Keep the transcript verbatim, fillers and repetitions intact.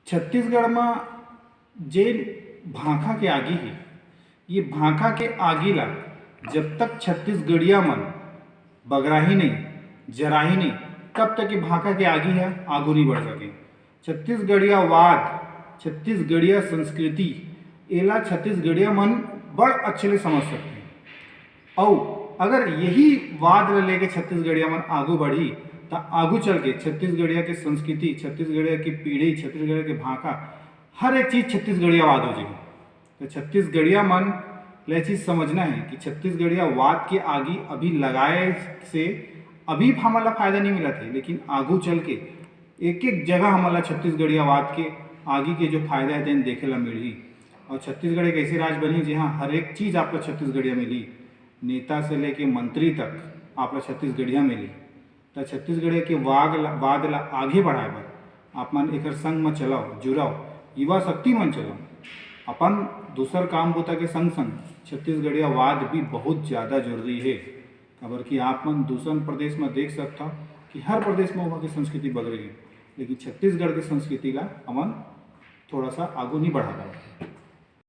छत्तीसगढ़ म जेन भांखा के आगी हे, ये भांखा के आगी ला जब तक छत्तीसगढ़िया मन बगराही नहीं, जराही नहीं, तब तक ये भांखा के आगी ह आगू नहीं बढ़ सके। छत्तीसगढ़िया वाद, छत्तीसगढ़िया संस्कृति, एला छत्तीसगढ़िया मन बड़ अच्छे ले समझ सकते हैं। अउ अगर यही वाद ल लेके छत्तीसगढ़िया मन आगू बढ़ी, त आगू चल के छत्तीसगढ़िया के संस्कृति, छत्तीसगढ़िया के पीढ़ी, छत्तीसगढ़िया के भांखा, हर एक चीज छत्तीसगढ़िया वाद हो जाही। तो छत्तीसगढ़िया मन ल ये चीज समझना है कि छत्तीसगढ़िया वाद के आगी अभी लगाए से अभी हमन ला फायदा नहीं मिलत है, लेकिन आगू चल के एक एक जगह हमन ला छत्तीसगढ़िया वाद के आगी के जो फायदा है, तेन देखे ला मिलही। और छत्तीसगढ़ एक ऐसे राज बनही, जहाँ हर एक चीज आपको छत्तीसगढ़िया मिली, नेता से लेके मंत्री तक आपला छत्तीसगढ़िया मिली। त छत्तीसगढ़िया के वाग ला, वाद ला आगे बढ़ाए बर आप मन एकर संग म चलव, जुड़व, युवा शक्ति मन चलव। अपन दूसर काम बूता के संग संग छत्तीसगढ़िया वाद भी बहुत ज्यादा जरूरी हे, काबर कि आप मन दूसर प्रदेश म देख सकथव कि हर प्रदेश म वहाँ के संस्कृति बगरे हे, लेकिन छत्तीसगढ़ के संस्कृति ला हमन थोड़ा सा आगू नहीं बढ़ा पावत।